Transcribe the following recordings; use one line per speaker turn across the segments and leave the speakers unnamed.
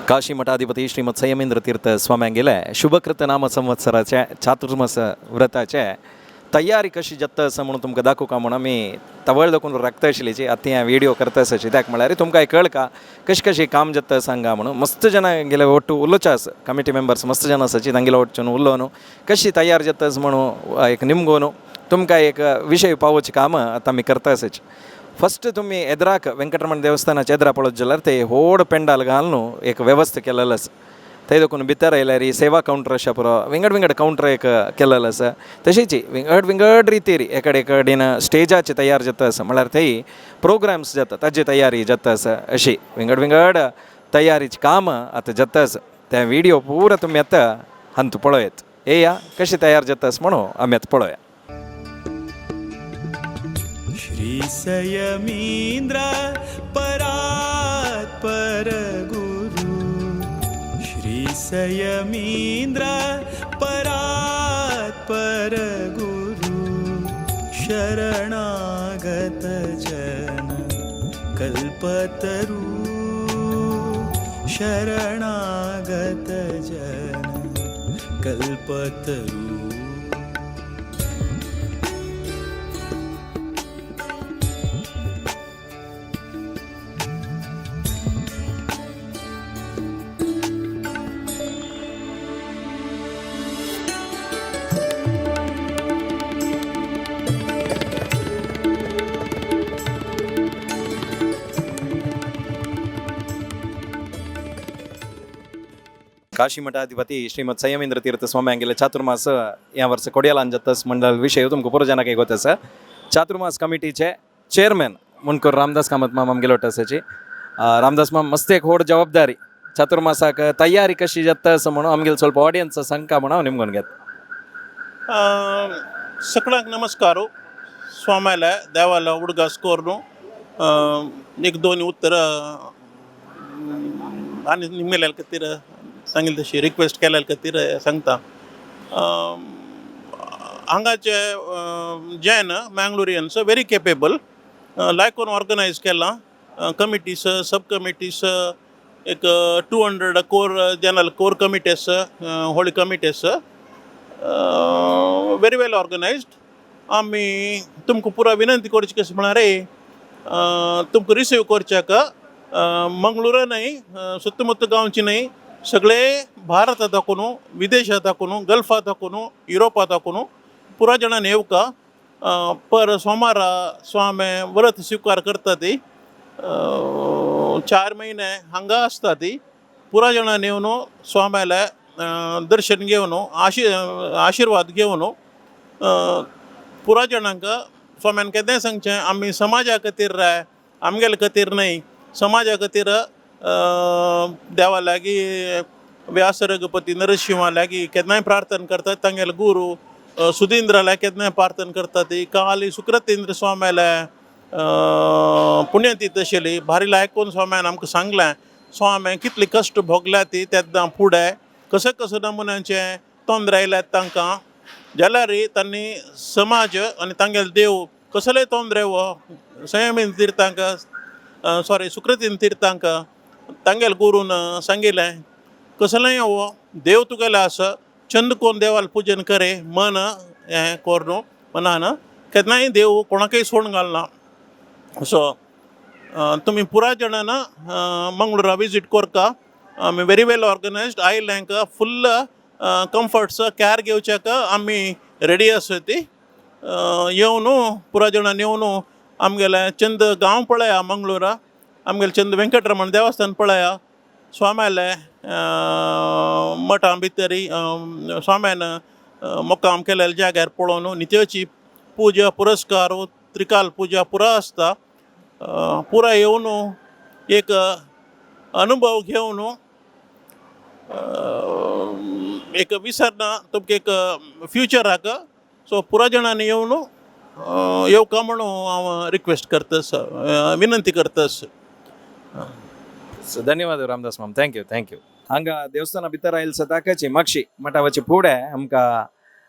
काशी मठाधिपती श्रीमद संयमेंद्र तीर्थ स्वाम्यांगेले शुभकृत नाम संवत्सराचे चातुर्मास व्रताचे तयारी कशी जाता आसा म्हणून तुमकां दाखोवका म्हणून आमी तवळ दाखोवन राखता आशिल्ली. आतां हें व्हिडियो करता आसा कित्याक म्हळ्यार तुमकां कळका कशें कशें काम जाता सांगा म्हणून. मस्त जाणां गेले ಒಟ್ಟು उलोवचे आसा, कमिटी मेंबर्स मस्त जाणां आसाची, तांगेले वटच्यान उलोवन कशी तयार जाता म्हणून एक निमगोन तुमकां एक विशय पावोवचें काम आतां आमी करता आसाची. फस्ट तुमी एदराक वेंकटरमण देवस्थानाच्या एदरा पळोवचे जाल्यार ते व्हड पेंडाल घालून एक वेवस्था केलेलो आसा. थंय देखून भितर आयल्यार ही सेवा कावंटर आसा पुरो, विंगड विंगड कावंटर एक केलेलो आसा. तशेंच विंगड विंगड रितीर एकडे कडेन स्टेजाचे तयार जाता आसा, म्हळ्यार थंय प्रोग्राम्स जाता ताजी तयारी जाता आसा. अशी विंगड विंगड तयारीचें काम आतां जाता आसा. ते व्हिडियो पुरो तुमी आतां हातूंत पळयात. येया, कशें तयार जाता आसा म्हणून आमी आतां पळोवया.
श्री सयमींद्र परात्पर गुरु, श्री सयमींद्र परात्पर गुरु, शरणागत जन कल्पतरु, शरणागत जन कल्पतरु.
काशी मठाधिपती श्रीमद संयमेंद्र तीर्थ स्वाम्यांगेले चातुर्मास ह्या वर्स कोडियालान जाता मंडळ विशय तुमकां पुरो जाणांक एक आसा. चातुर्मास कमिटीचे चेअरमॅन मुनकर रामदास कामत माम आमगेले वाटेसाची. रामदास माम, मस्त एक व्हड जबाबदारी, चातुर्मासाक तयारी कशी जाता असं म्हणून आमगेले ಸ್ವಲ್ಪ ऑडियन्स सांगका म्हणून हांव निमगून घेत.
सगळ्यांक नमस्कार. स्वाम्याला देवाला उडगास करून एक दोन उत्तरं आनी निमगेल्या खातीर सांगिल्ले तशी रिक्वेस्ट केल्या खातीर सांगता. हांगाचे जैन मँगलोरियन्स व्हेरी केपेबल, लायकून ऑर्गनायज केलां कमिटीस, सब कमिटीस, एक 200 कोर जनरल कोर कमिटी आसा, व्हडली कमिटी आसा, व्हेरी वेल ऑर्गनायज्ड. आमी तुमकां पुरा विनंती करची कशें म्हळ्यार तुमकां रिसीव करच्याक मंगळुरा न्हय, सुत्तमुत्त गांवची न्हय, सगळे भारता दाखोवन, विदेशात दाखोवन, गल्फा दाखोवन, युरोपा दाखोवन पुरा जाणांनी येवका. पर सोमारा स्वामी व्रत स्विकार करता ती, 4 म्हयने हांगा आसता ती. पुरा जाणांनी येवन स्वाम्याले दर्शन घेवन, आशिर्वाद घेवन, पुरा जाणांक स्वाम्यान केन्नाय सांगचें, आमी समाजा खातीर राय, आमगेले खातीर न्हय, समाजा खातीर. देवा लागीं, व्यास रघुपती नरशिंवा लागीं केन्नाय प्रार्थना करतात, तांगेले गुरू सुधींद्राला केन्नाय प्रार्थना करतात ती. काली सुक्रतेंद्र स्वाम्याले पुण्यतीथ आशिल्ली, भारी लायकून स्वाम्यान आमकां सांगलें, स्वाम्यान कितले कश्ट भोगल्या ती तेन्ना, फुडें कशें कशें नमुन्याचें तोंदरे आयल्यात तांकां, जाल्यार तांणी समाज आनी तांगेले देव कसलेय तोंदरे हो संयमीन तीर्थांक, सॉरी, सुकृतीन तीर्थांक तांगेले गुरून सांगिल्लें, कसलेंय हो देव तुगेले आसा, चंद कोन देवाल पुजन करे मन हें कोर मनान, केन्नाय देव कोणाकय सोडून घालना. सो तुमी पुराय जाणां मंगळुरा विजीट करका. आमी व्हेरी वेल ऑर्गनायज्ड आयल्यांक फुल्ल कम्फर्ट्स कॅर घेवच्याक आमी रेडी आसा ती. येवन पुराय जाणांनी येवन आमगेले चंद गांव पळया, मंगळुरा आमगेले चंद वेंकटरमण देवस्थान पळया, स्वाम्याले मठां भितरी स्वाम्यान मुक्काम केलेल्या जाग्यार पळोवन, नित्याची पुजा पुरस्कार, त्रिकाल पुजा पुरा आसता. पुरा येवन एक अनुभव घेवन एक विसरना तुमकां एक फ्युचराक. सो पुरा जाणांनी येवन येवका म्हणून हांव रिक्वेस्ट करता, विनंती करता.
So, धन्यवाद रामदास माम, thank you, thank you. हांगा देवस्थाना भितर आयल सदाकाची मागशी मठावाची फुडें आमकां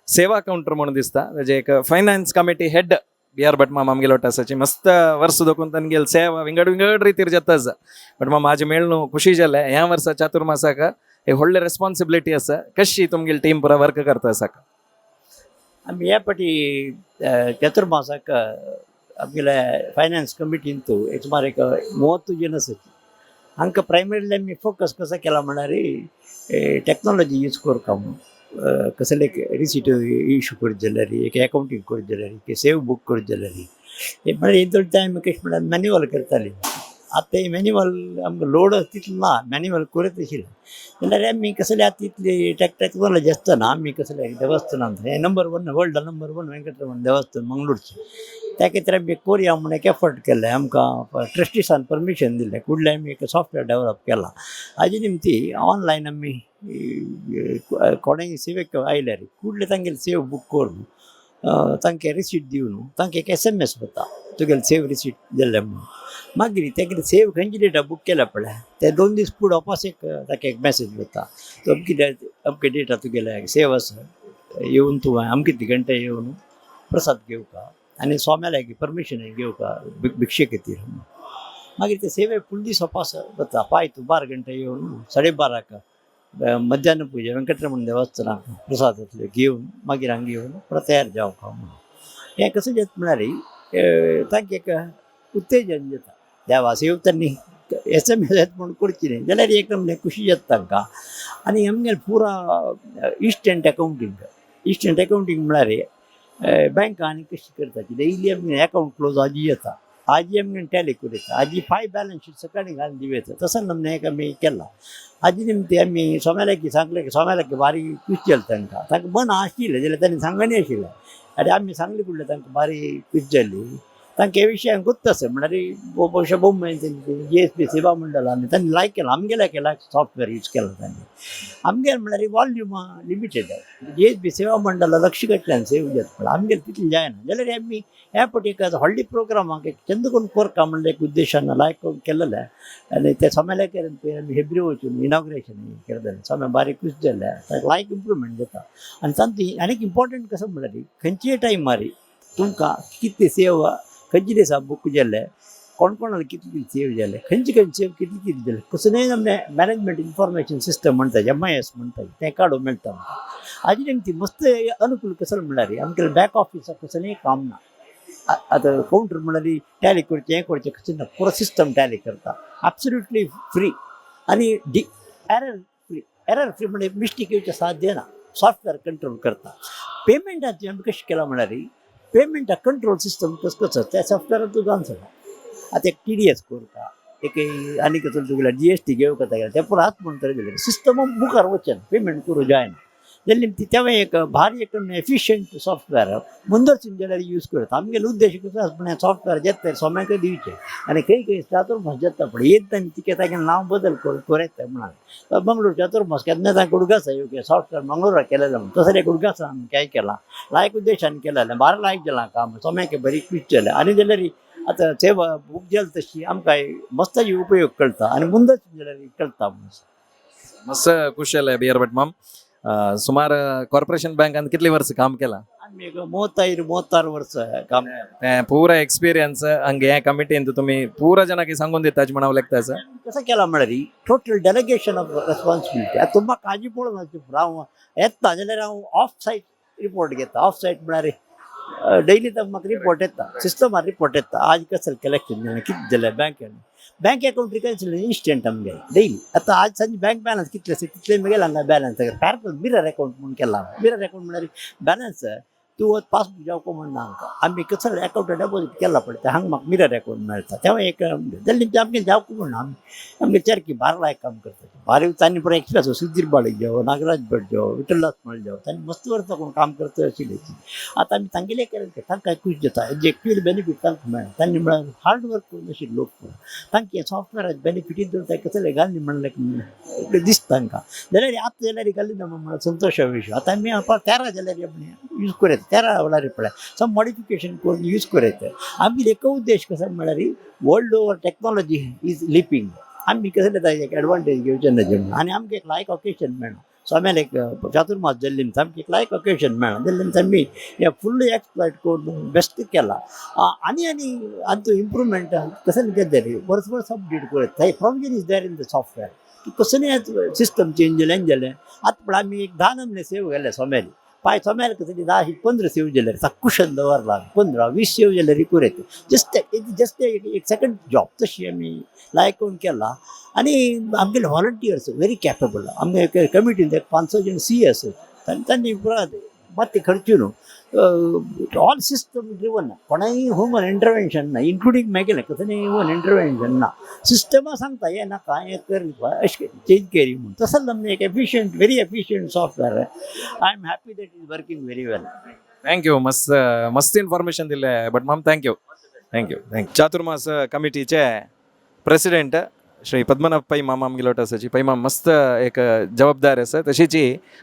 सेवा कावंटर म्हणून दिसता. ताजे एक फायनान्स कमिटी हेड बी आर भट मामा आमगेलो आसाची मस्त वर्स दोकून तांगेल सेवा विंगड विंगड ರೀತಿರ್ ಜತ್ತ आसा. बट मामा आज मेळ्ळू खुशी जालें. ह्या वर्सा चातुर्मासाक एक व्हडलें रेस्पॉन्सिबिलिटी आसा, कशी तुमगेली टीम पुरा वर्क करता आसा?
आमी ह्या पाटी चतुर्मासाक आमगेले फायनान्स कमिटींतू एक सुमार एक 30 जन आसाची. हांकां प्रायमरीली आमी फोकस कसो केला म्हणल्यार टॅक्नोलॉजी यूज करता म्हणून. कसले एक रिसीट इशू करीत जाल्यार, एक अकावंटींग करीत जाल्यार, एक सेव बूक करीत जाल्यार, हे म्हळ्यार हें टायम कशें म्हणल्यार मॅन्युअल करताली. आतां ते मॅन्युअल आमकां लोड तितलो ना, मॅन्युअल करत आशिल्लें जाल्यार आमी कसले आतां तितली टॅक्नोलॉजी आसतना आमी कसले देवस्थानांत हें number 1 world number 1 Venkataraman देवस्थान मंगळूरचें, त्या खातीर आमी कोरया म्हूण एक एफर्ट केलें. आमकां ट्रस्टिसान परमिशन दिलें, कुडलें आमी एक सॉफ्टवेअर डेवलप केलां. हाजे निमती ऑनलायन आमी कोणेय सेवेक आयल्यार कुडले तांगेले सेव बूक करून तांकां रिसीट दिवन तांकां एक SMS वता, तुगेले सेव रिसीट दिल्लें म्हणून. मागीर तेगेले सेव खंयची डेटा बूक केल्या पळय ते 2 दीस फुडें वापस एक ताका एक मॅसेज वता, तो अमकी अमके डेटा तुगेले सेव आसा, येवन तूं अमके घंटे येवन प्रसाद घेवका आनी स्वाम्याला परमिशन घेवका भिक्षे खातीर. मागीर ते सेवे फूल दीस वापस वता, पाय तूं 12 घंटे येवन 12:30 मध्यान पुजा वेंकटरमण देवस्थानाक प्रसाद जातले घेवन मागीर हांगा येवन परत तयार जावका म्हणून. हें कसें जाता म्हळ्यार तांकां एक उत्तेजन जाता, देवा सेव तांणी SMS येता म्हूण करची न्ही जाल्यार एकदम खुशी जाता तांकां. आनी आमगेले पुरा इन्स्टंट अकावंटींग, इन्स्टंट अकावंटींग म्हळ्यार बँका आनी कशी करता डेली आमगे अकावंट क्लोज आजी येता, आजी आमगे टॅली करूं येता, आजी 5 बॅलन्स शीट सकाळी घालून दिवं येता, तसो नमने एक आमी केला. आजी निमती आमी सोम्यालाकी सांगलें की सोम्यालाकी बारी खूश जालें तांकां, तांकां मन आशिल्लें जाल्यार तांणी सांगनी आशिल्लें आनी आमी सांगलें कुडलें तांकां बारी खूश जाली. तांकां हे विशयान गुत्त आसा म्हणल्यार बहुशा बोंबय GSB सेवा मंडळान तांणी लायक केलां, आमगेल्या केला सॉफ्टवेअर यूज केला तांणी. आमगेले म्हणल्यार वॉल्यूम लिमिटेड, GSB सेवा मंडळा लक्ष घातल्यान सेव जाता, पण आमगेले तितलें जायना जाल्यार आमी ह्या फावटी एक व्हडली प्रोग्रामाक एक चंद करून करका म्हणल्यार एक उद्देशान लायक केलेलें. आनी ते सोम्याल्या केलें पळय आमी हेब्री वचून इनॉग्रेशन केलें, सोम्या बारीक खूश जालें, ताका लायक इम्प्रूवमेंट जाता. आनी तांतूं आनीक इम्पॉर्टंट कसो म्हणल्यार खंयचीय टायमार तुमकां कितली सेवा खंयचे दिसा बूक जाल्ले, कोण कोणाला कितली सेव जाले, खंयचे खंयचे सेव कितली कितली जाले, कसलेय आमचें मॅनेजमेंट इन्फॉर्मेशन सिस्टम म्हणटा, MIS म्हणटा, तें काडूंक मेळटा आमकां. हाजी नेमकी मस्त अनुकूल कसलें म्हणल्यार आमगेलें बॅक ऑफिसाक कसलेंय काम ना. आतां कावंटर म्हणल्यार टॅली करचें, हें करचें कशें ना, पुरो सिस्टम टॅली करता, एब्सोल्युटली फ्री आनी एरर फ्री. एरर फ्री म्हणजे मिस्टेक येवचें साध्य ना, सॉफ्टवेअर कंट्रोल करता. पेमेंटाचें आमी कशें केलां म्हणल्यार पेमेंटाक कंट्रोल सिस्टम कसो कसो त्या सॉफ्टवेअरान तूं जावन सगळें. आतां एक TDS करता, एक आनी कसलो तुगेलो GST घेवंक जाय, तें पुरो हात म्हूण तरी दिलें सिस्टम मुखार वचना, पेमेंट करूं जायना जाल्यार ती तेवूय एक भारी एक एफिशियंट सॉफ्टवेअर मुंदरसून जाल्यार यूज करता. आमगेलो उद्देश कसो आसा पूण सॉफ्टवेअर जेता सोम्याकय दिवचें आनी खंय खंय चातुर्मास जाता पण येत आनी तिका तागेलें नांव बदल करून करयता म्हणून मंगळूर चातुर्मास केन्ना तांकां उडगास येवं सॉफ्टवेअर मंगळूराक केलेलें म्हूण, तसें एक उडगास आमी काय केलां लायक उद्देशान केलेलें, बारा लायक जालां काम, सोम्याक बरी खूश जालें. आनी जाल्यार आतां सेवा बूक जाली तशी आमकां मस्त उपयोग कळटा आनी मुंदच जाल्यार कळटा.
मस्त खुश जालें बी आर भट माम. सुमार कॉर्पोरेशन बँकान कितली वर्स काम केलां?
आमी एक 35 36 वर्स काम.
तें पुरा एक्सपिरियन्स हांगे ह्या कमिटीन तुमी पुरा जणांक सांगून दिता म्हण हांव लेखता आसा.
कसं केलां म्हळ्यार टोटल डेलिगेशन ऑफ रेस्पॉन्सिबिलिटी. आतां तुमकां काळजी पडून हांव येता जाल्यार हांव ऑफ सायट रिपोर्ट घेता. ऑफ सायट म्हळ्यार डेली तर म्हाका रिपोर्ट येता, सिस्टमार रिपोर्ट येता, आज कसलें कलेक्शन जालें, कितें जालें बँकेन, बँक अकावंट रिकन्सिलेशन इन्स्टंट आमगेलें डेली. आतां आज सांजे बँक बॅलन्स कितले आसा तितले म्हगेले हांगा बॅलन्स पॅरल मिरर अकावंट म्हूण केलां. मिरर अकावंट म्हळ्यार बॅलन्स तूं पासबूक जावको म्हण ना, हांकां आमी कसले अकावंट डेपोजीट केला पळय ते हांगा म्हाका मिरर अकावंट मेळटा. तेव्हा एक जाल्यार आमगे जावको म्हण आमी आमगे चरकी बारा लायक काम करता, बारीक तांणी पुरो एक्सप्रेस सुधीर बाळीक जावं, नागराज भट जावं, विठ्ठलदास मळ जावं, तांणी मस्त वर्सां कोण काम करता आशिल्ले. आतां आमी तांगेले केलें तांकां खूश जाता, जे एक्चुअली बेनिफीट तांकां मेळ्ळा. तांणी म्हळ्यार हार्ड वर्क करून अशे लोक तांकां सॉफ्टवेअराचे बेनिफीट तांकां कसले घालनी म्हणलें दिसता तांकां. जाल्यार आतां जाल्यार घाली ना म्हळ्यार संतोशा विशय. आतां आमी 13 जाल्यार आपणे यूज करूं येता, 13 वळार पळय सम मॉडिफिकेशन करून यूज करूं येता. आमगे एक उद्देश कसो म्हळ्यार world over technology is leaping, आमी कसले ताजे एक एडवांटेज घेवचें ना जेवण आनी आमकां एक लायक ऑकेशन मेळना. स्वाम्याले एक चातुर्मास जाल्ले सामकी एक लायक ओकेजन मेळ्ळां जाल्ले आमी हें फुल्ल एक्सप्लॉयट करून बेस्ट केला. आनी आनी आतां इम्प्रुवमेंट कसं केलें वर्स वर्स अपडेट करत थंय provision is there in the software. कसं सिस्टम चेंज जालें जालें. आतां पण आमी एक 10 नमने सेव केले सोम्याली पांय सोम्याले कसली 10 15 सेव जाल्यार कुशन दवरला 15 20 सेव जाल्यार कुरेत जस्ट जस्ट एक सेकंड जॉब तशी आमी लायक करून केला. आनी आमगेले व्हॉलंटियर्स व्हेरी कॅपेबल. आमगे कमिटीन एक 5-6 जण सी एस तांणी पुरा मातशें खर्च न्हू, ऑल सिस्टम ड्रिवन, कोणाय ह्युमन इंटरवेन्शन ना, इन्क्लुडींग मेगेलें कसलें ह्युमन इंटरवेन्शन ना. सिस्टमा सांगता हें नाका हें कर अशें चेंज केली म्हूण. तसो आमगे एक efficient, very efficient software. I am happy that is working very well.
Thank you, मस्त मस्त इन्फॉर्मेशन दिले बट माम, thank you thank you thank you. Chaturmas कमिटीचे प्रेसिडेंट श्री पद्मनाभ पै मामा आमगेलो आसाची. पै माम मस्त एक जबाबदार आसा. तशीच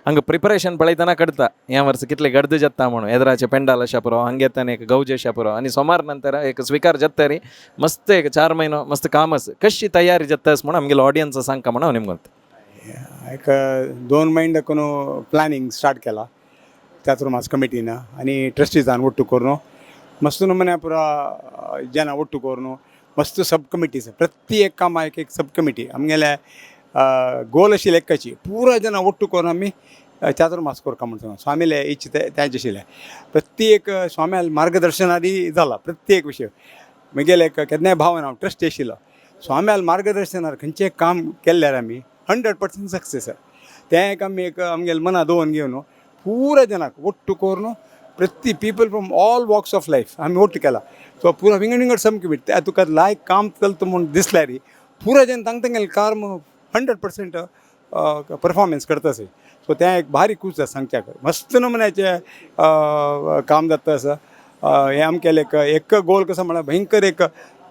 हांगा प्रिपरेशन पळयतना कळटा ह्या वर्स कितले गर्द जाता म्हणून. एदराचे पेंडाल अशा पुरो, हांगा येताना एक गौज अशा पुरो आनी सोमार नंतर एक स्विकार जाता रे. मस्त एक 4 म्हयनो मस्त काम आसा. कशी तयारी जाता म्हणून आमगेलो ऑडियन्स सांगका म्हणून हांव निमगोत.
एक 2 म्हयने दाखून प्लॅनिंग स्टार्ट केला चातुर्मास कमिटीन आनी ट्रस्टीजान ಒಟ್ಟು करून मस्त नमुन्या पुरा जना ಒಟ್ಟು करून मस्त सब कमिटीज प्रति एक कामा एक एक सब कमिटी आमगेले गोल आशिल्ले एकची पुरा जना ಒಟ್ಟು करून आमी चातुर्मास करता म्हूण सांगता. स्वामीले इच्छा तेंच आशिल्लें. प्रत्येक स्वाम्याल मार्गदर्शनारी जाला प्रत्येक विशय. म्हगेले एक केन्नाय भावन हांव ट्रस्टी आशिल्लो, स्वाम्याल मार्गदर्शनार खंयचें काम केल्ल्यार आमी 100% सक्सेस. तें एक आमी एक आमगेले मना दवरून घेवन पुरा जनाक ಒಟ್ಟು करून प्रति people from all walks of life आमी ಒಟ್ಟು केला. सो पुरा विंगड विंगड सामकी ते तुका लायक काम चलता म्हूण दिसल्यार पुरा जन तांकां तांगेले कर्म 100% परफॉर्मन्स करता आसा. सो तें एक भारी कूस आसा सांगच्याक. मस्त नमुन्याचें काम जाता आसा. हें आमगेलें एक एक गोल कसो म्हळ्यार भयंकर एक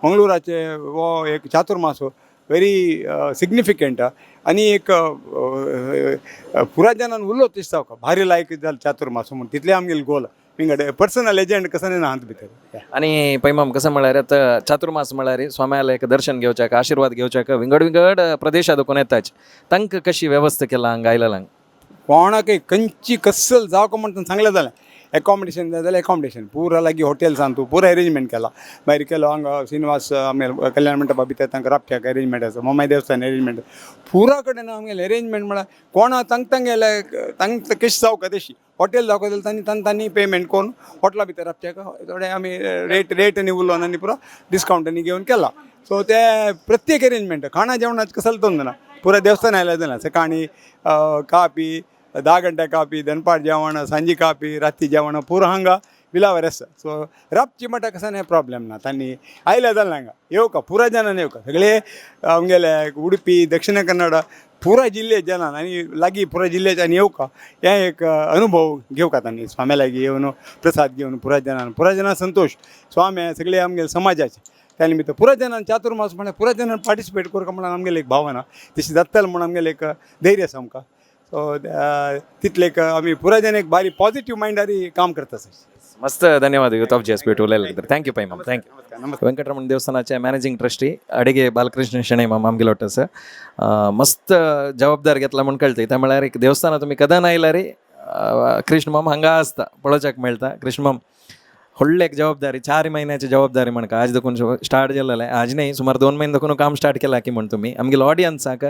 मंगळुराचें हो एक चातुर्मास व्हेरी सिग्निफिकंट आनी एक पुरा जनान उरलो दिसता भारी लायक जालें चातुर्मास म्हूण. तितलें आमगेलें गोल विंगड पर्सनल एजंट कसो ना हात भितर.
आनी पैमाम कसं म्हळ्यार आतां चातुर्मास म्हळ्यार स्वाम्याला एक दर्शन घेवच्याक आशीर्वाद घेवच्याक विंगड विंगड प्रदेशात कोण येताच, तांकां कशी व्यवस्था केला हांगा आयलेल्यांक?
कोणाकय खंयची कसल जावं म्हणून सांगलें जालें. एकोमोडेशन जाय जाल्यार एकोमोडेशन पुरा लागीं हॉटेल्सान तूं पुरा एरेंजमेंट केला. मागीर केलो हांगा श्रीनिवास आमगेले कल्याण मंडपा भितर तांकां राबच्याक एरेंजमेंट आसा, ममाई देवस्थान एरेंजमेंट पुरा कडेन आमगेलें एरेंजमेंट. म्हळ्यार कोणा तांकां तांगेले तांकां कशें जावका तशी हॉटेल जावका जाल्यार तांणी तांणी तांणी पेमेंट करून हॉटेला भितर राबच्याक थोडे आमी रेट रेट आनी उलोवन आनी पुरा डिस्कावंट आनी घेवन केला. सो ते प्रत्येक एरेंजमेंट खाणा जेवणाचें कसलें तोंद ना. पुरा देवस्थान आयलें जाल्यार सकाळीं कापी, 10 घंटे कापी, दनपार जेवण, सांजे कापी, राती जेवण पुरो हांगा विलावर आसा. सो राबची म्हणटा कसो प्रॉब्लेम ना. तांणी आयले जाल्यार हांगा येवका पुरा जनान येवका सगळे आमगेले उडुपी दक्षिण कन्नड पुरा जिल्ले जनान आनी लागीं पुरा जिल्ल्याच्यान येवका हें एक अनुभव घेवका तांणी स्वाम्या लागीं येवन प्रसाद घेवन पुरा जनान पुरा जनान संतोश स्वामी सगळे आमगेले समाजाचे. त्या निमित्त पुरा जनान चातुर्मास म्हळ्यार पुरा जनान पार्टिसिपेट करका म्हणून आमगेले एक भावना तशी जातलें म्हूण आमगेलें एक धैर्य आसा आमकां. सो तितले एक आमी पुरा जन एक बारी पॉझिटिव्ह मायंडारी काम करता सर.
मस्त धन्यवाद युथ ऑफ जेएसपी उलयले. Thank you Pai ma'am, thank you.
नमस्कार नमस्कार.
वेंकटरमण देवस्थानाचे मॅनेजिंग ट्रस्टी अडिगे बालकृष्ण शणै माम आमगेलो आसा. मस्त जबाबदार घेतला म्हूण कळटा. त्या म्हळ्यार एक देवस्थानां तुमी कदन आयल्यार कृष्ण माम हांगा आसता पळोवच्याक मेळटा. कृष्ण माम व्हडली एक जबाबदारी, 4 म्हयन्याची जबाबदारी म्हणका आज देखून स्टार्ट जालेलें. आज न्ही, सुमार 2 म्हयने देखून काम स्टार्ट केलां की म्हण तुमी आमगेले ऑडियन्साक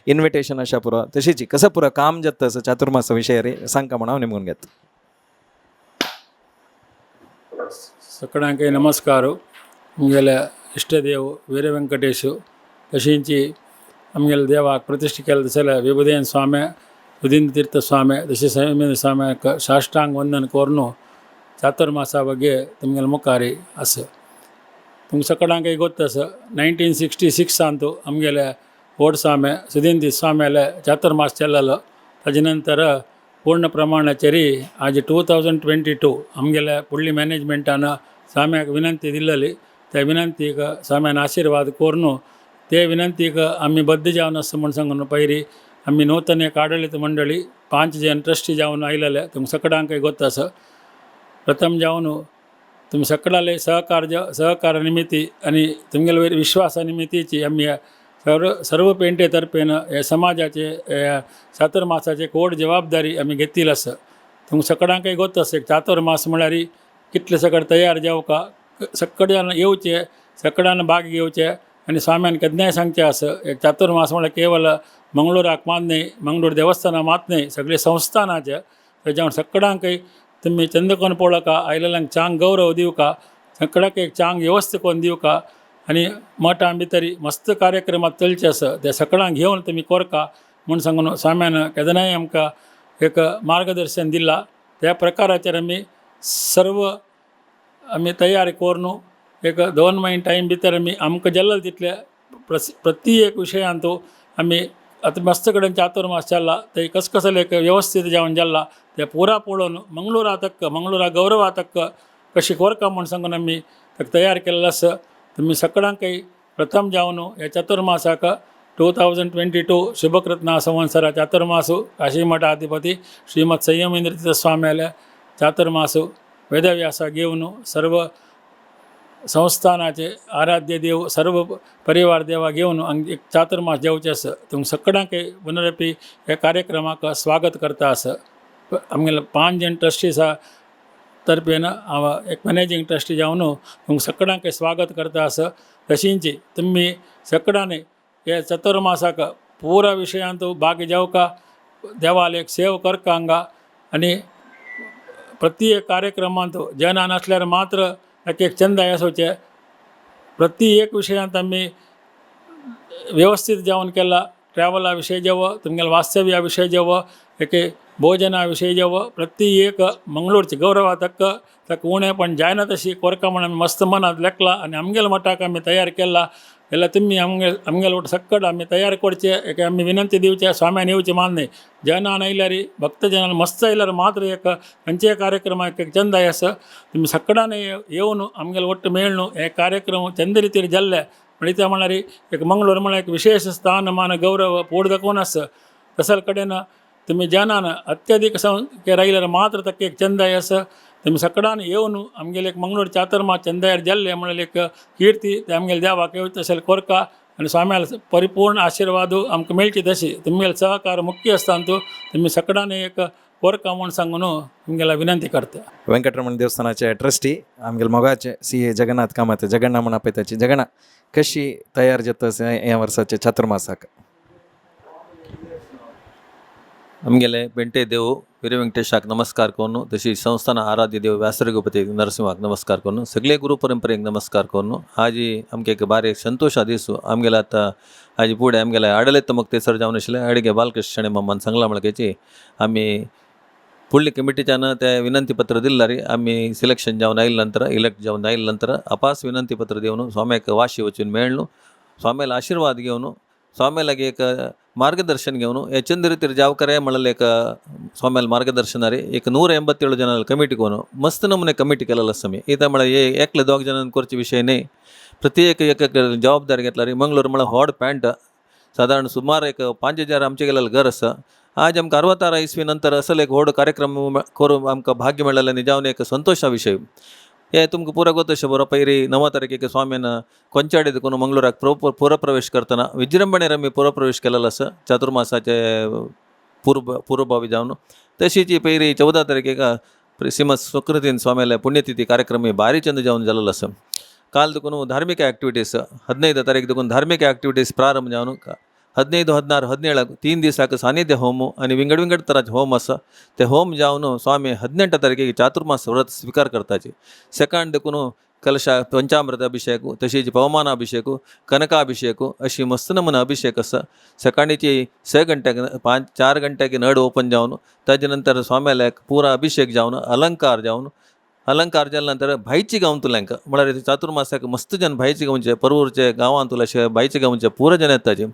इन्विटेशन अशा पुरो तशीच कसं पुरो काम जाता असं चातुर्मासा विशय रे सांगका म्हण हांव निमगून घेता.
सगळ्यांकय नमस्कार. आमगेले इश्टदेव वीर वेंकटेश तशींची आमगेले देवाक प्रतिश्ठा केले तशें विभुदेन स्वामी सुधींद्र तीर्थ स्वामी तशें संयमेंद्र स्वाम्याक साष्टांग वंदन करून चातुर्मासा ಬಗ್ಗೆ तुमगेले मुखार आसा. तुमकां सगळ्यांकय गोत्त आसा 1966 आमगेले व्हड स्वामी सुधींद्र स्वाम्याले चातुर्मास चल्लेलो. ताजे नंतर पूर्ण प्रमाणाचेर आज 2022 आमगेले फुडली मॅनेजमेंटान स्वाम्याक विनंती दिल्लेली. त्या विनंतीक स्वाम्यान आशिर्वाद करून ते विनंतीक आमी बद्द जावन आसा म्हूण सांगून पयरी आमी नूतन एक आडळीत मंडळी 5 जण ट्रस्टी जावन आयलेले. तुमकां सगळ्यांकय गोत्त आसा. प्रथम जावन तुमी सगळ्याले सहकार सहकार निमित्ती आनी तुमगेले वयर विश्वासा निमित्तीची आमी सर्व सर्व पेंटे तर्फेन हे समाजाचे हे चातुर्मासाचे एक व्हड जबाबदारी आमी घेतिल्ली आसा. तुमकां सगळ्यांकय गोत आसा, एक चातुर्मास म्हळ्यार कितले सगळे तयार जावका, सगळे जाण येवचे, सगळ्यान भाग घेवचे आनी स्वाम्यान केन्नाय सांगचें आसा, एक चातुर्मास म्हळ्यार केवल मंगळुराक मात न्हय, मंगळूर देवस्थाना मात न्हय, सगळे संस्थानाचे. तेज्या सगळ्यांकय तुमी चंद्रकोण पळोवका आयलेल्यांक चांग गौरव दिवका, सगळ्याक एक चांग व्यवस्था करून दिवका आनी मठां भितरी मस्त कार्यक्रमात चलचे आसा ते सगळ्यांक घेवन तुमी कोरका म्हूण सांगून स्वाम्यान केन्नाय आमकां एक मार्गदर्शन दिलां. त्या प्रकाराचेर आमी सर्व आमी तयार करून एक 2 म्हयने टायम भितर आमी आमकां जाल्ले तितले प्रति एक विशयांतू आमी आतां मस्त कडेन चातुर्मास चल्ला, ते कस कसले एक व्यवस्थीत जावन जाल्ला ते पुरा पळोवन मंगळुरा तक्क मंगळुरा गौरवा तक्क कशी कोरका म्हूण सांगून आमी ताका तयार केल्लो आसा. तुमी सगळ्यांकय प्रथम जावन ह्या चातुर्मासाक 2022 शुभकृत्ना संवत्सरा चातुर्मासु काशी मठाधिपती श्रीमद संयमेंद्र तीर्थ स्वाम्याले चातुर्मासु वेदव्यासा घेवन सर्व संस्थानाचे आराध्य देव सर्व परिवार देवा घेवन हांगा एक चातुर्मास जेवचे आसा. तुमकां सगळ्यांकय पुनरपी ह्या कार्यक्रमाक स्वागत करता आसा. आमगेले 5 जण ट्रस्टीसा तर्फेन हांव एक मॅनेजींग ट्रस्टी जावन तुमकां सगळ्यांक स्वागत करता आसा. तशींच तुमी सगळ्यांनी हे चतुर्मासाक पुरा विशयांत भाग घेवका, देवाक एक सेव करका हांगा आनी प्रत्येक कार्यक्रमांत जना नासल्यार मात्र एक एक चंद आसोचे. प्रति एक विशयांत आमी व्यवस्थीत जेवण केला, ट्रॅवला विशय जेव, तुमगेले वास्तव्या विशय जेव, एके भोजना विशय जेव, प्रति एक मंगळूरचे गौरवा तक्क ताका उणेपण जायना तशी कोरका म्हण आमी मस्त मनांत लेखला आनी आमगेले मठाक आमी तयार केला. जाल्यार तुमी आमगेले वट सक्कड आमी तयार करचे एक आमी विनंती दिवचे. स्वाम्यान येवचे मान न्हय, जनान आयल्यार भक्तजनान मस्त आयल्यार मात्र एक खंयचेय कार्यक्रमाक एक चंद आसा. तुमी सक्कडान येवन आमगेले ಒಟ್ಟು मेळ्ळू हे कार्यक्रम चंद रितीर जाल्ले म्हणटा म्हळ्यार एक मंगळूर म्हळ्यार एक विशेष स्थानमान गौरव पोड दाखोवन आसा. तसल कडेन तुमी जनान अत्यधिक संख्येर आयल्यार मात्र ताका एक चंद आसा. तुमी सगळ्यान येवन आमगेले एक मंगळूर चातुर्मास चंदायर जाल्ले म्हळ्यार एक कीर्ती ते आमगेले देवाक येवचे तशें कोरका आनी स्वाम्याले परिपूर्ण आशिर्वाद आमकां मेळची तशी तुमगेले सहकार मुख्य आसता. तुमी सगळ्यान एक कोरका म्हूण सांगून तुमगेल्या विनंती करता.
वेंकटरमण देवस्थानाचे ट्रस्टी आमगेले मोगाचे सी ए जगन्नाथ कामत जगन्ना म्हण आपयताची. जगन्ना, कशी तयार जाता ह्या वर्साचे चातुर्मासाक?
आमगेले पेंटे देव वीर वेंकटेशाक नमस्कार करून, तशी संस्थान आराध्य देव व्यासरघुपती नरसिंहाक नमस्कार करून, सगळे गुरु परंपरेक नमस्कार करून, आजी आमगे एक बारीक संतोश दीस आमगेले. आतां आजी फुडें आमगेले आडलित मुक्तेसर जावन आशिल्ले अडिगे बालकृष्ण शणै मामान सांगलां म्हणल्यार आमी फुडली कमिटीच्यान ते विनंती पत्र दिल्ला री. आमी सिलेक्शन जावन आयले नंतर, इलेक्ट जावन आयले नंतर अपास विनंती पत्र दिवन स्वाम्याक वाशी वचून मेळ्ळू, स्वाम्याला आशिर्वाद घेवन, स्वाम्या लागीं एक मार्गदर्शन घेवन हे चंद रितीर जावकरे म्हणलें एक स्वाम्याला मार्गदर्शन रे. एक 187 ಜನ ಕಮಿಟಿ ಕೋನು ಮಸ್ತ್ ನಮೂನೆ ಕಮಿಟಿ केलेलो आसा आमी. इतां म्हळ्यार एकले दोग जाणांनी करचे विशय न्ही, प्रत्येक एक एक जबाबदारी घेतला रे. मंगळूर म्हळ्यार व्हड पॅन्ट सादारण सुमार एक 5000 आमचे गेलेले घर आसा. आज आमकां 66 इसवी नंतर असलो एक व्हड कार्यक्रम करूंक आमकां भाग्य मेळ्ळें जावन एक संतोशा विशय. हे तुमकां पुरो गोत अशें बरो पयरी 9 तारखेक स्वामीन कोंचाडी देखून मंगळुराक पुरप्रवेश करतना विजृंभणेर आमी पुरप्रवेश केलेलो आसा चातुर्मासाचे पूर्वभावी जावन. तशीच ही पयरी 14 तारखेक श्रीमद सुकृतीन स्वाम्याले पुण्यतिथी कार्यक्रम भारी चंद जावन जालेलो आसा. काल देखून धार्मिक ॲक्टिविटीज 15 तारीख देखून धार्मिक ॲक्टिविटीज प्रारंभ जावन 15, 16, 17 3 दिसाक सानिध्य होम आनी विंगड विंगड तराचे होम आसा. ते होम जावन स्वामी 18 तारखेक चातुर्मास व्रत स्विकार करताचे. सकाळ देखून कलशा पंचामृत अभिषेक, तशीच पवमान अभिषेक, कनकाभिषेक अशी मस्त नमुने अभिषेक आसा. सकाळीची 6 घंट्याक 5 4 घंट्याक नड ओपन जावन ताजे नंतर स्वाम्याक पुरा अभिषेक जावन अलंकार जावन, अलंकार जाल्या नंतर भायची गांवांतल्यांक म्हळ्यार चातुर्मासाक मस्त जन भायचे गांवचे परवूरचे गांवांतले अशे भायचे गांवचे पुरा जन येताचे,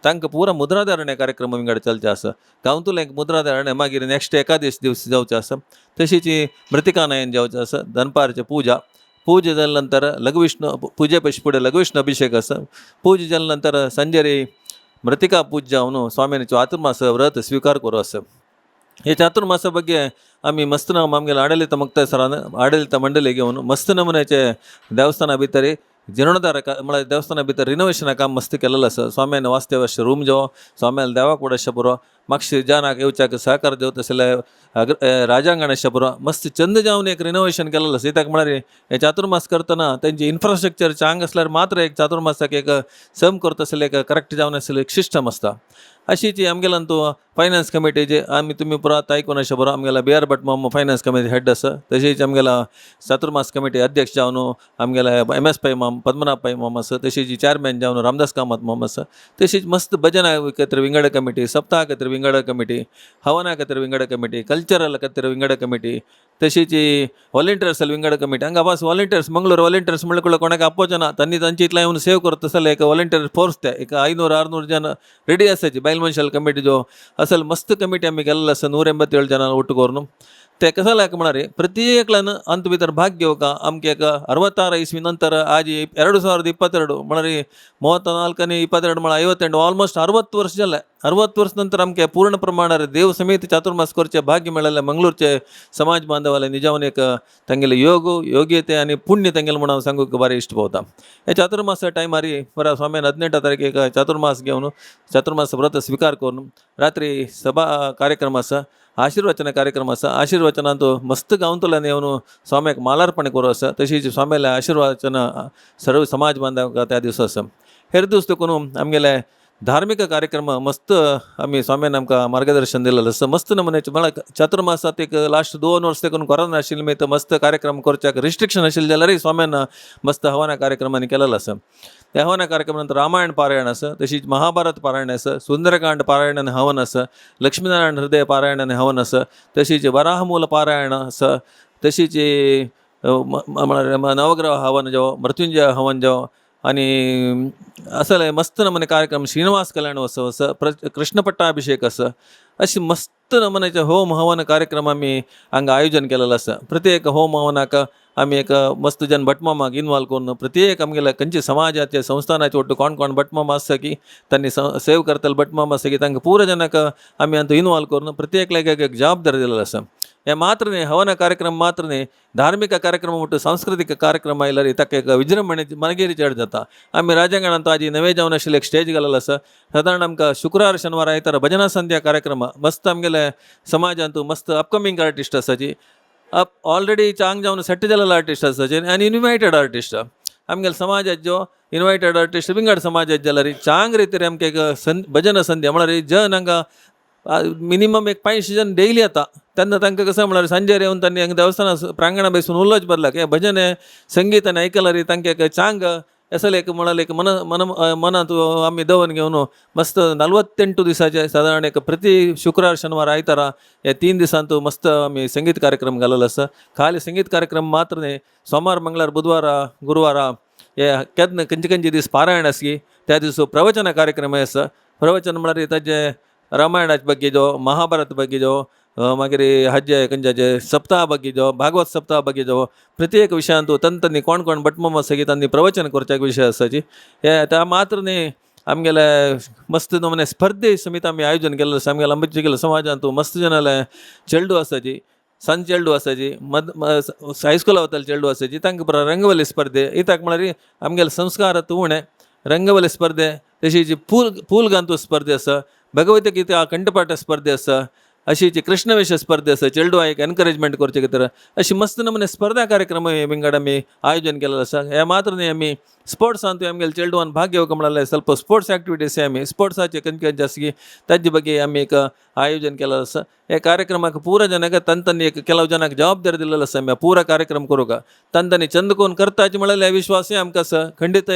तांकां पुरा मुद्राधारणे कार्यक्रम विंगड चलचे आसा. गांवांतल्यांक मुद्राधारणे मागीर नेक्स्ट एकादश दिवस जावचे आसा. तशीच मृतिकानयन जावचें आसा. दनपारचे पुजा, पूजा जाल्या नंतर लघुविष्णू पुजे पशी फुडें लघुविष्णू अभिषेक आसा. पूजा जाल्या नंतर संजेरी मृतिका पूजा जावन स्वामीन चातुर्मास व्रत स्विकार करूं आसा. हे चातुर्मासा ಬಗ್ಗೆ आमी मस्त नाम आमगेले आडलित मुक्तेसरान आडलित मंडळी घेवन मस्त नमुन्याचे देवस्थाना भितर जीर्णोद्धार म्हळ्यार देवस्थाना भितर रिनोवेशना काम मस्त केलेलं आसा. स्वाम्यान वास्तव्य रूम जो स्वाम्यान देवाक अशें पुरो मागशे जनाक येवच्याक सहकार दिवत आसले राजांगण अशें पुरो मस्त चंद जावन एक रिनोवेशन केलेलं आसा. कित्याक म्हळ्यार हे चातुर्मास करतना तेंचे इन्फ्रास्ट्रक्चर चांग आसल्यार मात्र एक चातुर्मासाक एक सम करता आसले एक करेक्ट जावन आसले एक सिस्टम आसता. अशीच आमगेल्यान तूं फायनान्स कमिटीचे आमी तुमी पुरात आयकून अशें बरो आमगेला बी आर भट माम फायनान्स कमिटी हेड आसा. तशीच आमगेला चातुर्मास कमिटी अध्यक्ष जावन आमगेला एम एस पै माम पद्मनाभ पै माम आसा. तशीच चेअरमॅन जावन रामदास कामत माम आसा. तशीच मस्त भजना खातीर विंगड कमिटी, सप्ताह खातीर विंगड कमिटी, हवना खातीर विंगड कमिटी, कल्चरल खातीर विंगड कमिटी, तशीच व्हॉलेंटियर्स विंगड कमिटी. हांगा बस व्हॉलेंटियर्स मंगळूर व्हॉलेंटियर्स म्हणल्यार कोणाक आपोवचें ना, तांणी तांची इतलें येवन सेव करता जाल्यार एक व्हॉलेंटियर फोर्स ते एक 500-600 जन रेडी आसाची. बायल मनशाल कमिटी जो असल मस्त कमिटी आमी केल्लो आसा 187 जन ಒಟ್ಟು करून ते कसं लायक म्हळ्यार प्रत्येकल्यान अंत भितर भाग घेवका आमके एक 66 ಇಸ್ವಿ ನಂತರ ಆಜಿ 2022 म्हळ्यार 34 22 म्हळ्यार 58 ಆಲ್ಮೋಸ್ಟ್ 60 ವರ್ಷ जालें. 60 वर्ष नंतर आमके पूर्ण प्रमाणार देव समेत चातुर्मास करचे भाग्य मेळ्ळें मंगळूरचे समाज बांधवाले निजावन एक तांगेले योग योग्यते आनी पुण्य तांगेले म्हणून हांव सांगूंक बारी इश्ट पावता. हे चातुर्मासा टायमार बरा स्वाम्यान 18 तारखेक चातुर्मास घेवन चातुर्मास व्रत स्विकार करून रात्री सभा कार्यक्रम आसा, आशीर्वचन कार्यक्रम आसा. आशीर्वचनांत मस्त गांवतल्यान येवन स्वाम्याक मालार्पण करूं आसा. तशीच स्वाम्याले आशीर्वचन सर्व समाज बांधवांक त्या दिवसा आसा. हेर दीस देखून आमगेले धार्मिक कार्यक्रम मस्त आमी स्वाम्यान आमकां मार्गदर्शन दिलेलें आसा. मस्त नमुन्याचे म्हळ्यार चातुर्मासात एक लास्ट 2 वर्स देखून कोरोना आशिल्ले निमित्त मस्त कार्यक्रम करच्याक रिस्ट्रिक्शन आशिल्लें जाल्यारय स्वाम्यान मस्त हवना कार्यक्रमांनी केलेलो आसा. त्या हवना कार्यक्रमा नंतर रामायण पारायण आसा, तशीच महाभारत पारायण आसा, सुंदरकांड पारायण आनी हवन आसा, लक्ष्मीनारायण हृदय पारायण आनी हवन आसा, तशीच वराहमूल पारायण आसा, तशीच म्हळ्यार नवग्रह हवन जावं, मृत्युंजय हवन जावं आनी असले मस्त नमुने कार्यक्रम श्रीनिवास कल्याणोत्सव आसा, कृष्ण पट्टाभिषेक आसा. अशी मस्त नमुन्याचे होम हवन कार्यक्रम आमी हांगा आयोजन केलेलें आसा. प्रत्येक होम हवनाक आमी एक मस्त जन भटमामाक इनवॉल्व करून प्रत्येक आमगेल्या खंयचे समाजाचे संस्थानाचे ಒಟ್ಟು कोण कोण भटमामा आसता की तांणी सेव करतले भटमामा आसता की तांकां पुरो जनाक आमी हातूंत इनवॉल्व करून प्रत्येकल्याक एक एक जबाबदारी दिलेली आसा. हे मात्र न्ही, हवन कार्यक्रम मात्र न्ही, धार्मिक कार्यक्रम ಒಟ್ಟು सांस्कृतीक कार्यक्रम आयल्यार ताका एक विजृंभणे मागीर चड जाता. आमी राजांगणांत आजी नवे जावन आशिल्ले एक स्टेज घालेलो आसा. सादारण आमकां शुक्रार शनिवार आयतार भजना संध्या कार्यक्रम मस्त आमगेले समाजांत मस्त अपकमींग आर्टिस्ट आसाची, अप ऑलरेडी चांग जावन सेट जालेले आर्टिस्ट आसाचे आनी इनवायटेड आर्टिस्ट आमगेले समाजाचो इनवायटेड आर्टिस्ट विंगड समाजाचे जाल्यार चांग रितीर आमकां एक भजन संध्या म्हळ्यार जन हांगा मिनिमम एक 500 जन डेली येता. तेन्ना तांकां कसं म्हळ्यार सांजेर येवन तांणी हांगा देवस्थाना प्रांगणा बसून उलोवचें बदलाक हें भजन संगीत आनी आयकल्यार तांकां एक चांग असल एक म्हळ्यार एक मन मन मनांत आमी दवरून घेवन मस्त 48 दिसाचे सादारण एक प्रति शुक्रार शनिवार आयतारा हे 3 दिसांत मस्त आमी संगीत कार्यक्रम घालेलो आसा. खाली संगीत कार्यक्रम मात्र न्ही, सोमार मंगळार बुधवारा गुरुवारा हे केन्ना खंयचे खंयचे दीस पारायण आसली त्या दिसा प्रवचन कार्यक्रम आसा. प्रवचन म्हळ्यार ताजे रामायणाचे ಬಗ್ಗೆ जो, महाभारत ಬಗ್ಗೆ जो, मागीर हाजे खंयचे सप्ताह ಬಗ್ಗೆ जो, भागवत सप्ताह ಬಗ್ಗೆ जो, प्रत्येक विशयांत तंतनी कोण कोण भटमामा आसा की तांणी प्रवचन करच्याक विशय आसाची. हे त्या मात्र न्ही, आमगेले मस्त नमुने स्पर्धे समेत आमी आयोजन केल्लें आसा. आमगेले आमचे समाजांत मस्त जनाले चेडू आसाची, सण चेडू आसाची, मद हायस्कुला वताले चेडू आसाची, तांकां पुरो रंगवल्ली स्पर्धे. कित्याक म्हळ्यार आमगेले संस्कार उणें रंगवल्ली स्पर्धे, तशीच पूल पूल घालतू स्पर्धे आसा, भगवती गीता कंठपाठ स्पर्धे आसा, अशी कृष्णवेश स्पर्धे आसा, चेडवां एक एनकरेजमेंट करचे खातीर अशी मस्त नमुने स्पर्धा कार्यक्रम विंगड आमी आयोजन केलेलें आसा. हे मात्र न्ही, आमी स्पोर्ट्सांत आमगेले चेडवान भाग घेवंक म्हळ्यार ಸ್ವಲ್ಪ स्पोर्ट्स एक्टिविटीज आमी स्पोर्ट्साचे खंयचे खंयचे आसा की ताजे ಬಗ್ಗೆ आमी एक आयोजन केलेलें आसा. हे कार्यक्रमाक पुरो जनाक तंतनी एक ಕೆಲವು जनाक जबाबदारी दिलेलो आसा आमी पुरो कार्यक्रम करूंक तंतनी चंद कोण करताचे म्हळ्यार विश्वासय आमकां आसा. खंडीत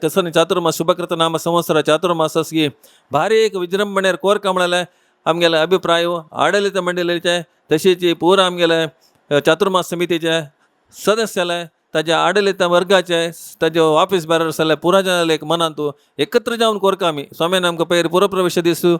कसं चातुर्मास शुभकृत नाम संवत्सर चातुर्मास की भारी एक विजृंभणेर कोरका म्हळ्यार आमगेले अभिप्राय आडलित मंडळीचे तशीच पुरो आमगेले चातुर्मास समितीचे सदस्याले ताज्या आडलित वर्गाचे ताजे ऑफिस बेरर्स जाल्यार पुरा जनाले एक मनांत एकत्र जावन कोरका आमी स्वाम्यान आमकां पयर पुरप्रवेश दिसू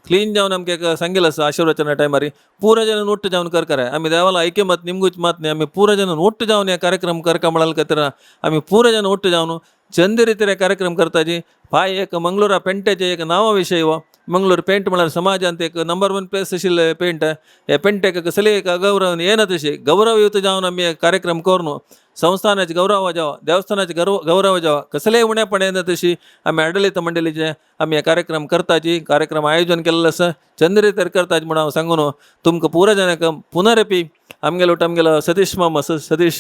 क्लीन जावन आमकां एक सांगिल्लें आसा आशिर्वचना टायमार पुरा जन ಒಟ್ಟು जावन करकार आमी देवाला ऐक्यमत निमगूच मात न्ही, आमी पुरा जन ಒಟ್ಟು जावन हे कार्यक्रम करका म्हळ्यार खातीर आमी पुरा जन ಒಟ್ಟು जावन चंद रितीर कार्यक्रम करताची. पाय एक मंगळूरा पेंटेचे एक नांवा विशय हो. मंगळूर पेंट म्हळ्यार समाजांत एक नंबर वन प्लेस आशिल्लें पेंट. हे पेंटेक कसले एक अगौरव येना, तशें गौरवयुक्त जावन आमी कार्यक्रम करून संस्थानाचे गौरव जावं, देवस्थानाचे गौरव जावं, कसलेय उणेपण येना तशी आमी आडलित मंडळीचे आमी हे कार्यक्रम करताची, कार्यक्रम आयोजन केल्लें आसा, चंद्र करताची म्हूण हांव सांगून तुमकां पुरा जाणांक पुनरपी आमगेलो आमगेलो सतीश मामा, सतीश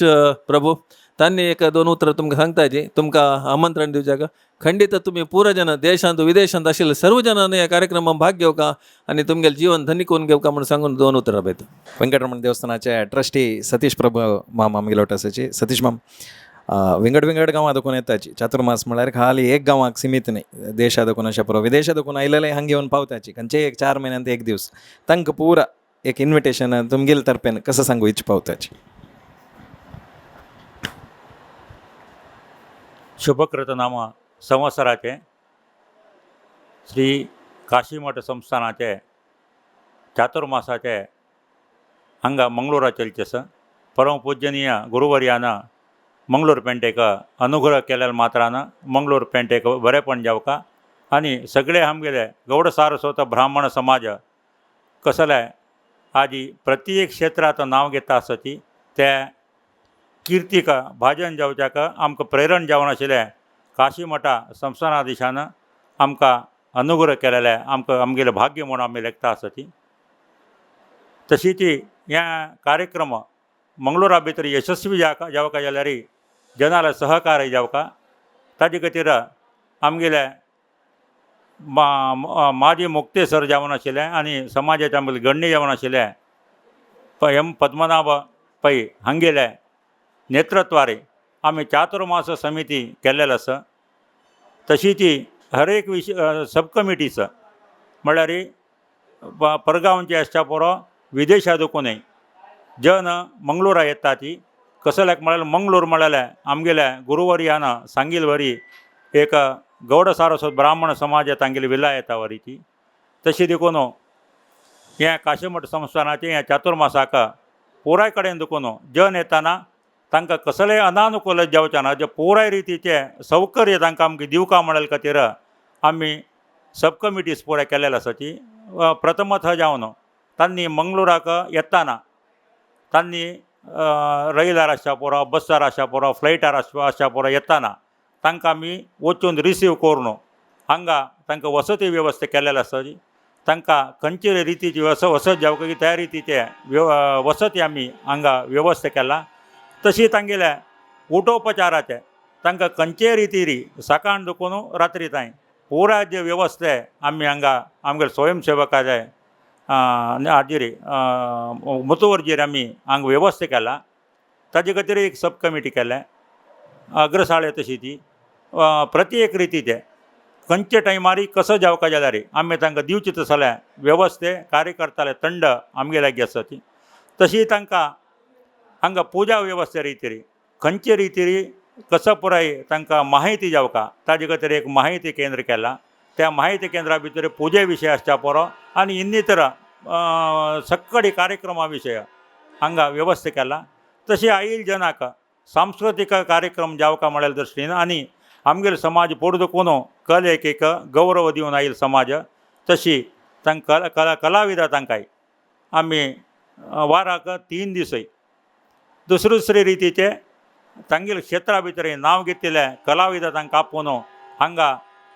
प्रभू, तांणी एक दोन उतरां तुमकां सांगताची, तुमकां आमंत्रण दिवच्याक. खंडीत तुमी पुरा जन देशांत विदेशांत आशिल्ले सर्व जनांनी ह्या कार्यक्रमात भाग घेवका आनी तुमगेलें जीवन धन्य करून घेवका म्हूण सांगून दोन उतरां बयता.
वेंकटरमण देवस्थानाचे ट्रस्टी सतीश प्रभू माम आमगेलो आसाची. सतीश माम, विंगड विंगड गांवां देखून येताची. चातुर्मास म्हळ्यार खाली एक गांवाक सिमीत न्ही, देशा देखून अशें पुरो विदेशा देखून आयलेले हांगा येवन पावताची. खंयचेय एक 4 म्हयन्यांत एक दीस तांकां पुरा एक इन्विटेशन तुमगेले तर्फेन कसं सांगू इच्छ पावताची?
शुभकृतनाम संवत्सराचे श्री काशीमठ संस्थानाचे चातुर्मासाचे हांगा मंगळूरा चलचें आसा. परम पूजनीय गुरुवर्यान मंगळूर पेंटेक अनुग्रह केल्यार मात्रान मंगळूर पेंटेक बरेपण जावका आनी सगळे आमगेले गौड सारस्वत ब्राह्मण समाज कसले आदी प्रत्येक क्षेत्रांत नांव घेता आसती ते किर्तीक भाजन जावच्याक आमकां प्रेरण जावन आशिल्लें काशीमठा संस्थानाधीशान आमकां अनुग्रह केलेले आमकां आमगेलें भाग्य म्हूण आमी लेखता आसती. तशी ती ह्या कार्यक्रम मंगळूरा भितर यशस्वी जावका जाल्यार जनाले सहकार्य जावका ताजे खातीर आमगेले माजी मुक्तेसर जावन आशिल्लें आनी समाजाचे आमगेले गण्य जावन आशिल्लें एम पद्मनाभ पै हांगेले नेतृत्वारे आमी चातुर्मास समिती केल्लेले आसा. तशी ती हर एक विशय सब कमिटीचो म्हळ्यार परगांवचे आसच्या पुरो विदेशा देखूनय जन मंगळूरा येता ती कसल्याक म्हळ्यार मंगळूर म्हळ्यार आमगेल्या गुरुवर्यान सांगिल वरी एक गौड सारस्वत ब्राह्मण समाज तांगेली विला येता वरी ती. तशी देखून ह्या काशीमठ संस्थानाचें ह्या चातुर्मासाक पुराय कडेन देखून जन येताना तांकां कसलेय अनानुकूल जावचें ना, जे पुराय रितीचें सौकर्य तांकां आमकां दिवका म्हणले खातीर आमी सब कमिटीज पुराय केल्लेले आसा ती प्रथमतः जावन तांणी मंगळुराक येताना तांणी रैलार आसच्या पुरो, बसार आसच्या पुरो, फ्लायटार आसच्या पुरो येताना तांकां आमी वचून रिसीव करून हांगा तांकां वसती वेवस्था केल्लेली आसा. तांकां खंयचे रितीची वसत जावंक त्या रितीचे वसती आमी हांगा वेवस्था केला. तशी तांगेल्या उठोपचाराचे तांकां खंयचे रितीरी सकाळ दुखून रात्री तांय पुराय जे वेवस्था आमी हांगा आमगेले स्वयंसेवकाचे हाजेर मुतवर्जेर आमी हांगा वेवस्था केला. ताजे खातीर एक सब कमिटी केल्या अग्रसाळे तशी ती प्रत्येक रितीचे खंयचे टायमार कसो जावका जाल्यार आमी तांकां दिवचे तसले वेवस्थे कार्यकर्त्याले तंड आमगे लागीं आसा ती. तशी तांकां हांगा पुजा वेवस्थे रितीरी खंयचे रितीरी कसो पुराय तांकां माहिती जावका ताजे खातीर एक माहिती केंद्र केलां. त्या माहिती केंद्रा भितर पुजे विशय आसच्या पुरो आनी इन्नितर सक्कडी कार्यक्रमा विशय हांगा वेवस्था केला. तशी आयल जनाक सांस्कृतीक कार्यक्रम जावका म्हळ्यार दृश्टीन आनी आमगेलो समाज पोड देखून कलेक एक गौरव दिवन आयल समाज तशी तांकां कला कलाविदा तांकां आमी वाराक 3 दिसय दुसरे दुसरे रितीचे तांगेले क्षेत्रा भितर नांव घेतिल्ले कलाविदा तांकां आपोवन हांगा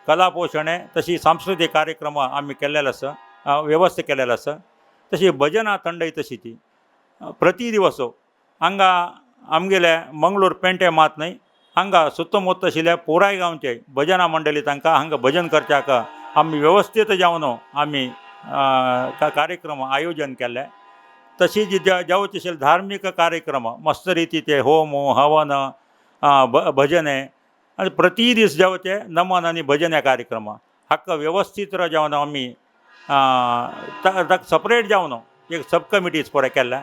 कला पोशण तशी सांस्कृतीक कार्यक्रम आमी केल्लेले आसा, वेवस्था केल्लेले आसा. तशी भजनां तंडय तशी ती प्रति दिवस हांगा आमगेले मंगळूर पेंटे मात न्हय हांगा सुत्तमुत्त आशिल्ल्या पुराय गांवचे भजनां मंडळी तांकां हांगा भजन करच्याक आमी वेवस्थीत जावन आमी कार्यक्रम आयोजन केल्ले. तशी जी जावचे आशिल्ले धार्मीक कार्यक्रम मस्त रितीचे होम हवन भजने आनी प्रति दीस जावचे नमन आनी भजन कार्यक्रम हाका वेवस्थीत जावन आमी ताका सपरेट जावन एक सब कमिटीज पुराय केल्ले.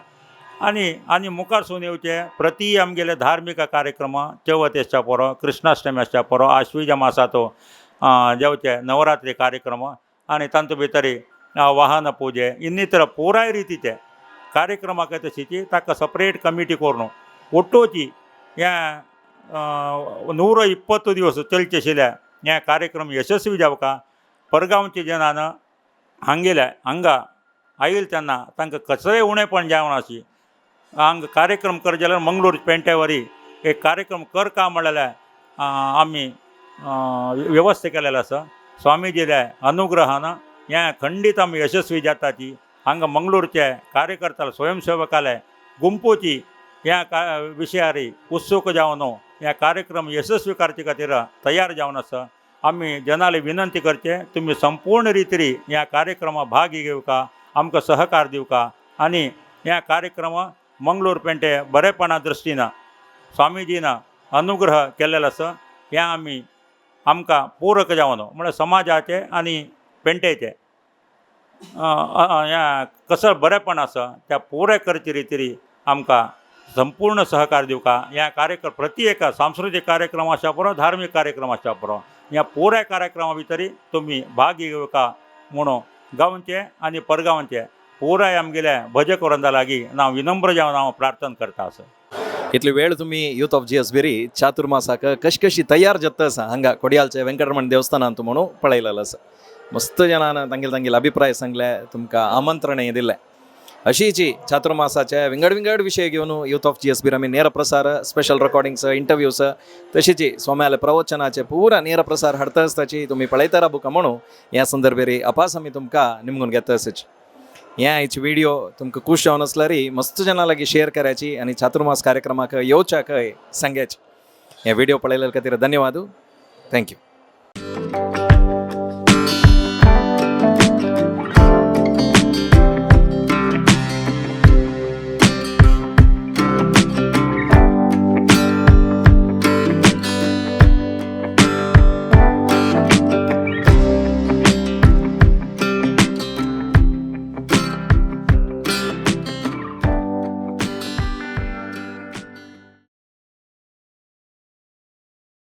आनी आनी मुखार सून येवचे प्रति आमगेले धार्मीक कार्यक्रम चवथ आसच्या पुरो, कृष्णाष्टमी आसच्या पुरो, आश्विज मासाचो जावचे नवरात्री कार्यक्रम आनी तांतू भितर वाहन पुजे इन्नितर पुराय रितीचे कार्यक्रमाक तशीची ताका सपरेट कमिटी करून ಒಟ್ಟೋಚಿ ह्या 120 दिवस चलचे आशिल्ल्या ह्या कार्यक्रम यशस्वी जावका परगांवचे जनान हांगेले हांगा आयल तेन्ना तांकां कसलेय उणेपण जावन आशी हांगा कार्यक्रम कर जाल्यार मंगळूर पेंट्यावरी एक कार्यक्रम कर का म्हणलेले आमी व्यवस्था केलेले आसा. स्वामीजीले अनुग्रहान हें खंडीत आमी यशस्वी जाताची. हांगा मंगळूरचे कार्यकर्ता स्वयंसेवकाले गुंपूची ह्या का विशयारी उत्सूक जावन ह्या कार्यक्रम यशस्वी करचे खातीर तयार जावन आसा. आमी जनाले विनंती करचे, तुमी संपूर्ण रितीन ह्या कार्यक्रमा भाग घेवका, आमकां सहकार दिवका आनी ह्या कार्यक्रम मंगळूर पेंटे बरेपणा दृश्टीन स्वामीजीन अनुग्रह केल्लेलो आसा. ह्या आमी आमकां पूरक जावन म्हळ्यार समाजाचे आनी पेंटेचे ह्या कसो बरेपण आसा त्या पुराय करचे रितीन आमकां संपूर्ण सहकार दिवका. ह्या कार्यक्रम प्रति एका सांस्कृतीक कार्यक्रम आसा पुरो, धार्मीक कार्यक्रम आसा पुरो, ह्या पुराय कार्यक्रमा भितरी तुमी भाग घेवका म्हणून गांवचे आनी परगांवचे पुराय आमगेले भजक वृंदा लागीं हांव विनम्र जावन हांव प्रार्थना करता आसा.
इतली वेळ तुमी यूथ ऑफ जीएस बेरी चातुर्मासाक कशी कशी तयार जाता आसा हांगा कोडियालचे वेंकटरमण देवस्थानांत म्हणून पळयलेलो आसा. मस्त जणान तांगेले तांगेले अभिप्राय सांगले, तुमकां आमंत्रणय दिलें. अशीची चातुर्मासाचे विंगड विंगड विशय घेवन यूथ ऑफ जीएस बीर आमी नेर प्रसार, स्पेशल रेकॉर्डिंग्स, इंटरव्यूज, तशीच स्वाम्याले प्रवचनाचे पुरा नेर प्रसार हाडता आसताची तुमी पळयता राबुका म्हणून ह्या संदर्भेर अपास आमी तुमकां निमगून घेता आसची. ह्या आयची व्हिडिओ तुमकां खूश जावन आसल्यार मस्त जणां लागीं शेअर करायची आनी चातुर्मास कार्यक्रमाक येवच्याकय सांगायची. हे व्हिडिओ पळयल्या खातीर धन्यवाद. Thank you.